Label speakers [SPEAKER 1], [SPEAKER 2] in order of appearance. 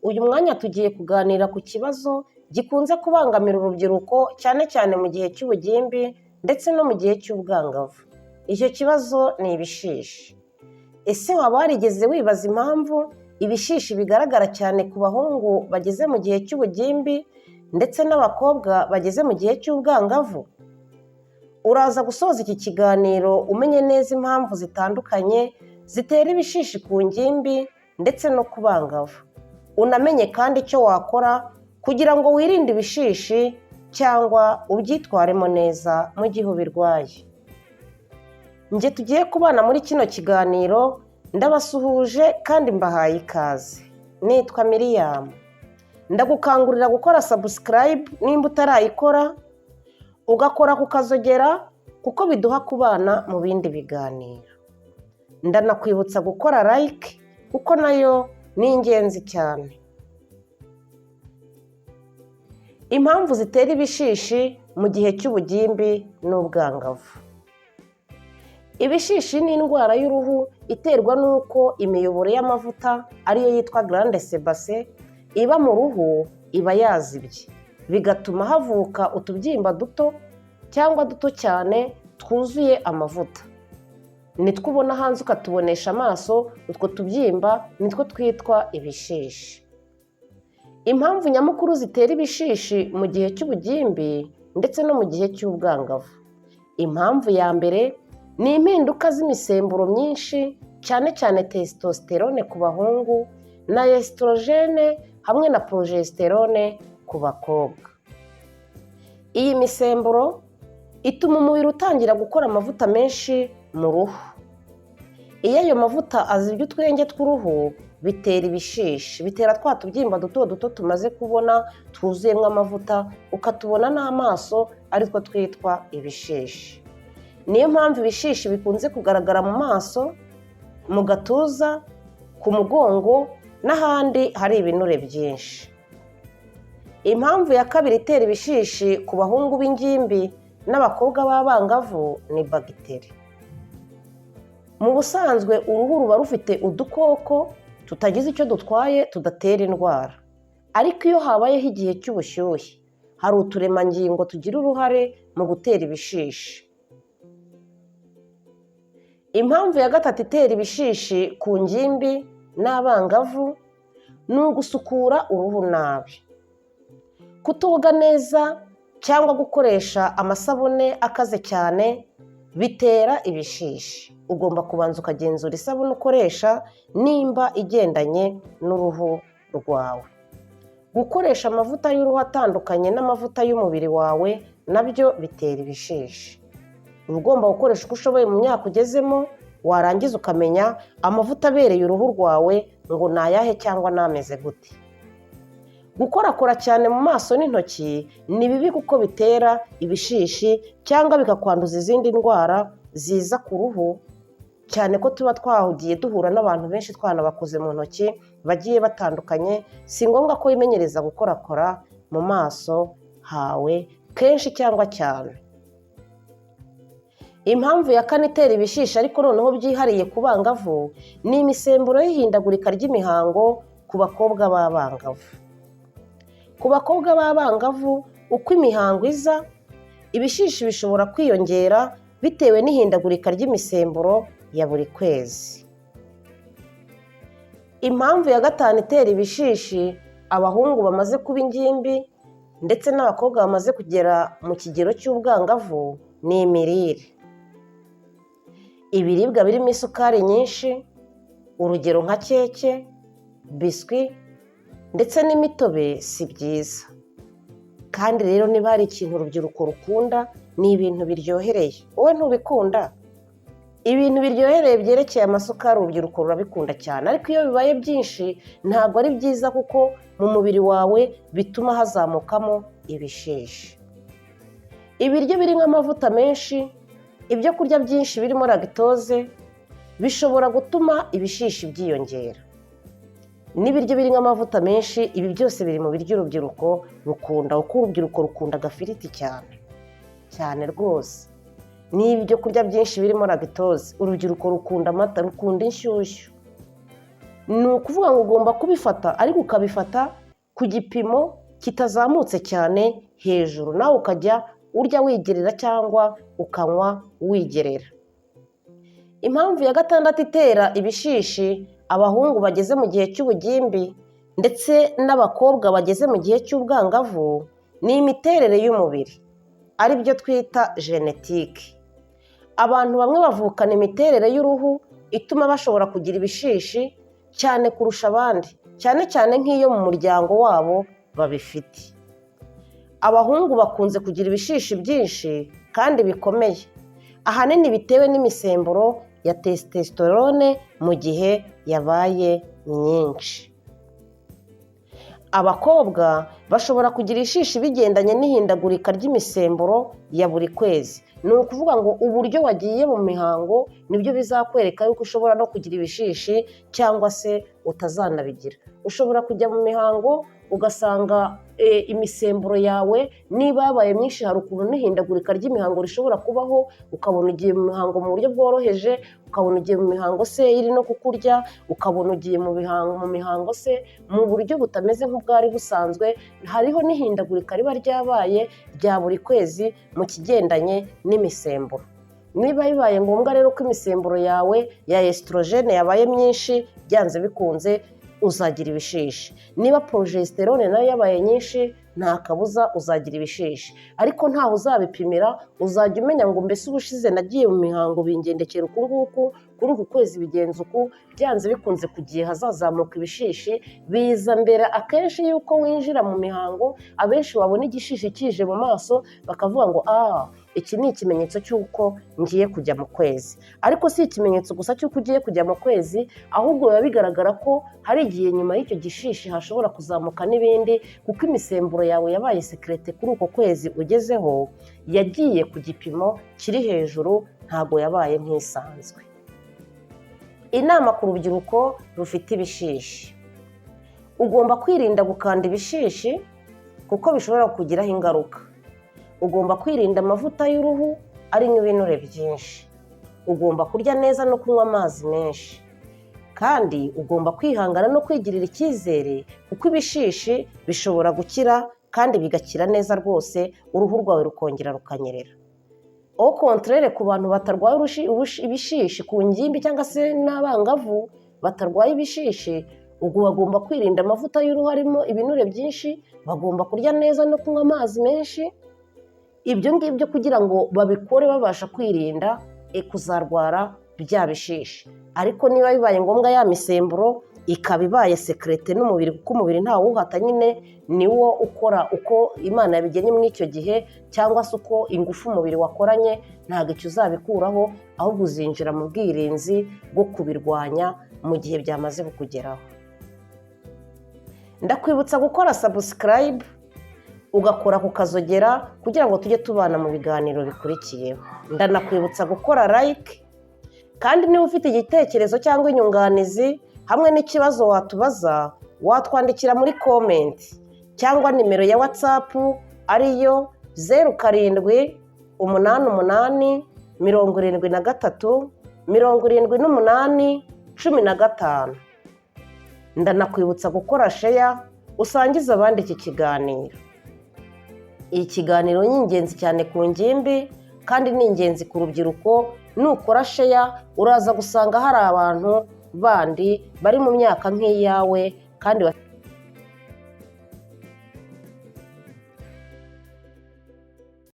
[SPEAKER 1] Uyu mwanya tugiye kuganira ku kibazo gikunze kubangamira urubyiruko, cyane cyane mu gihe cy'ubugimbi ndetse no mu gihe cy'ubwangavu. Icyo kibazo ni ibishishi. Ese waba warigeze wibaza impamvu ibishishi bigaragara cyane ku bahungu bageze mu gihe cy'ubugimbi ndetse n'abakobwa bageze mu gihe cy'ubwangavu? Uraza gusoza iki kiganiro umenye neza impamvu zitandukanye zitera ibishishi ku ngimbi ndetse no ku bangavu. Unamenye kandi icyo wakora kugira ngo wirinde ibishishi cyangwa ubyitwaremo neza mu gihe ubirwaye. Njye tugiye kubana muri kino kiganiro ndabasuhuje kandi mbahaye ikaze. Nitwa Miriam. Ndagukangurira gukora subscribe nimba utarayikora, ugakora ku kazogera kuko biduha kubana mu bindi biganiro. Ndanakwibutsa gukora like kuko nayo ni ingenzi cyane. Impamvu zitera ibishishi mu gihe cy'ubugimbi n'ubwangavu. Ibishishi ni indwara y'uruhu iterwa n'uko imiyoboro y'amavuta, ariyo yitwa glande sébacée, iba mu ruhu iba yazibye, bigatuma havuka utubyimba duto cyangwa duto cyane twuzuye amavuta. Nitwo ubona hanze ukatubonesha amaso, utwo tubyimba nitwo twitwa ibishishi. Impamvu nyamukuru zitera ibishishi mu gihe cy'ubugimbi ndetse no mu gihe cy'ubwangavu. Impamvu ya mbere ni impinduka z'imisemburo myinshi, cyane cyane testostérone ku bahungu na œstrogène hamwe na progestérone ku bakobwa. Iyi misemburo ituma umubiri utangira gukora amavuta menshi mu ruhu. Iyo ayo mavuta azibye utwenge tw'uruhu, bitera ibishishi, bitera twa tubyimba duto duto tumaze kubona twuzuyemo amavuta, ukatubona n'amaso, aritwo twitwa ibishishi. Niyo mpamvu ibishishi bikunze kugaragara mu maso, mu gatuza, ku mugongo n'ahandi hari ibinure byinshi. Impamvu ya kabiri itera ibishishi ku bahungu b'ingimbi n'abakobwa b'abangavu ni bagiteri. Mu busanzwe uruhu ruba rufite udukoko tutagize icyo dutwaye, tudatera indwara, ariko iyo habayeho igihe cy'ubushyuhe hari uturemangingo tugira uruhare mu gutera ibishishi. Impamvu ya gatatu itera ibishishi ku ngimbi n'abangavu ni ugusukura uruhu nabi. Kutoga neza cyangwa gukoresha amasabune akaze cyane bitera ibishishi. Ugomba kubanza ukagenzura isabune ukoresha nimba igendanye n'uruhu rwawe. Gukoresha amavuta y'uruhu atandukanye n'amavuta y'umubiri wawe nabyo bitera ibishishi. Uba ugomba gukoresha uko ushoboye mu myaka ugezemo, warangiza ukamenya amavuta abereye uruhu rwawe ngo ni ayahe cyangwa n'ameze gute. Gukorakora cyane mu maso n'intoki ni bibi kuko bitera ibishishi cyangwa bikakwanduza izindi ndwara ziza ku ruhu, cyane ko tuba twahugiye duhura n'abantu benshi twanabakoze mu ntoki bagiye batandukanye. Si ngombwa ko wimenyereza gukorakora mu maso hawe kenshi cyangwa cyane. Impamvu ya kane itera ibishishi, ariko noneho byihariye ku bangavu, ni imisemburo y'ihindagurika ry'imihango ku bakobwa b'abangavu. Ku bakobwa b'abangavu, uko imihango iza, ibishishi bishobora kwiyongera bitewe n'ihindagurika ry'imisemburo ya buri kwezi. Impamvu ya gatanu itera ibishishi abahungu bamaze kuba ingimbi ndetse n'abakobwa bamaze kugera mu kigero cy'ubwangavu ni imirire. Ibiribwa birimo isukari nyinshi, urugero nka keke, biswi ndetse n'imitobe, si byiza. Kandi rero niba hari ikintu urubyiruko rukunda ni ibintu biryohereye. Wowe ntubikunda? Ibintu biryohereye byerekeye amasukari urubyiruko rurabikunda cyane, ariko iyo bibaye byinshi ntabwo ari byiza kuko mu mubiri wawe bituma hazamukamo ibishishi. Ibiryo birimo amavuta menshi, ibyo kurya byinshi birimo lactose bishobora gutuma ibishishi byiyongera. N'ibiryo birimo amavuta menshi, ibi byose biri mu biryo urubyiruko rukunda, kuko urubyiruko rukunda agafiriti cyane cyane rwose. N'ibyo kurya byinshi birimo lactose, urubyiruko rukunda amata, rukunda inshyushyu. Ni ukuvuga ngo ugomba kubifata, ariko ukabifata ku gipimo kitazamutse cyane hejuru, nawe ukajya urya wigerera cyangwa ukanywa wigerera. Impamvu ya gatandatu itera ibishishi abahungu bageze mu gihe cy'ubugimbi ndetse n'abakobwa bageze mu gihe cy'ubwangavu ni imiterere y'umubiri, ari byo twita génétique. Abantu bamwe bavukana imiterere y'uruhu ituma bashobora kugira ibishishi cyane kurusha abandi, cyane cyane nk'iyo mu muryango wabo babifite. Abahungu bakunze kugira ibishishi byinshi kandi bikomeye, ahanini bitewe n'imisemburo ya testosterone mu gihe yabaye myinshi. Abakobwa bashobora kugira ishishi bigendanye n'ihindagurika ry'imisemburo ya buri kwezi. Ni ukuvuga ngo uburyo wagiye mu mihango nibyo bizakwereka yuko ushobora no kugira ibishishi cyangwa se utazanabigira. Ushobora kujya mu mihango ugasanga imisemburo yawe niba yabaye myinshi, hari ukuntu n'ihindagurika ry'imihango rishobora kubaho, ukabona ugiye mu mihango mu buryo bworoheje, ukabona ugiye mu mihango se iri no kukurya, ukabona ugiye mu mihango se mu buryo butameze nk'ubwari busanzwe. Hariho n'ihindagurika riba ryabaye rya buri kwezi mu kigendanye n'imisemburo. Niba bibaye ngombwa rero ko imisemburo yawe ya estrogène yabaye myinshi, byanze bikunze uzagira ibishishi. Niba progestérone nayo yabaye nyinshi, nta kabuza uzagira ibishishi. Ariko ntaho uzabipimira, uzajya umenya ngo mbese ubushize nagiye mu mihango bingendekera uku nguku, kuri uku kwezi bigenza uku. Byanze bikunze ku gihe hazazamuka ibishishi biza mbere akenshi y'uko winjira mu mihango. Abenshi babona igishishi kije mu maso bakavuga ngo "Ah, iki ni ikimenyetso cy'uko ngiye kujya mu kwezi." Ariko si ikimenyetso gusa cy'uko ugiye kujya mu kwezi, ahubwo biba bigaragara ko hari igihe nyuma y'icyo gishishi hashobora kuzamuka n'ibindi, kuko imisemburo yawe yabaye sécrétée kuri uko kwezi ugezeho yagiye ku gipimo kiri hejuru, ntabwo yabaye nk'isanzwe. Inama ku rubyiruko rufite ibishishi: ugomba kwirinda gukanda ibishishi kuko bishobora kukugiraho ingaruka. Ugomba kwirinda amavuta y'uruhu arimo ibinure byinshi. Ugomba kurya neza no kunywa amazi menshi, kandi ugomba kwihangana no kwigirira icyizere, kuko ibishishi bishobora gukira kandi bigakira neza rwose, uruhu rwawe rukongera rukanyerera. Au contraire, ku bantu batarwaye ibishishi, ku ngimbi cyangwa se n'abangavu batarwaye ibishishi, ubwo bagomba kwirinda amavuta y'uruhu arimo ibinure byinshi, bagomba kurya neza no kunywa amazi menshi. Ibyo ngibyo kugira ngo babikore babasha kwirinda kuzarwara bya bishishi. Ariko niba bibaye ngombwa ya misemburo ikaba ibaye sécrétée n'umubiri, kuko umubiri ntawuhata nyine, niwo ukora uko Imana yabigennye muri icyo gihe cyangwa se uko ingufu umubiri wakoranye, ntabwo icyo uzabikuraho, ahubwo uzinjira mu bwirinzi bwo kubirwanya mu gihe byamaze kukugeraho. Ndakwibutsa gukora subscribe, ugakora ku kazogera kugira ngo tujye tubana mu biganiro bikurikiyeho. Ndanakwibutsa gukora like, kandi niba ufite igitekerezo cyangwa inyunganizi hamwe n'ikibazo watubaza, watwandikira muri comment cyangwa nimero ya WhatsApp ariyo 0788737815. Ndanakwibutsa gukora share, usangize abandi iki kiganiro. Iki kiganiro ni ingenzi cyane ku ngimbi kandi ni ingenzi ku rubyiruko. Nukora share, uraza gusanga hari abantu bandi bari mu myaka nk'iyawe kandi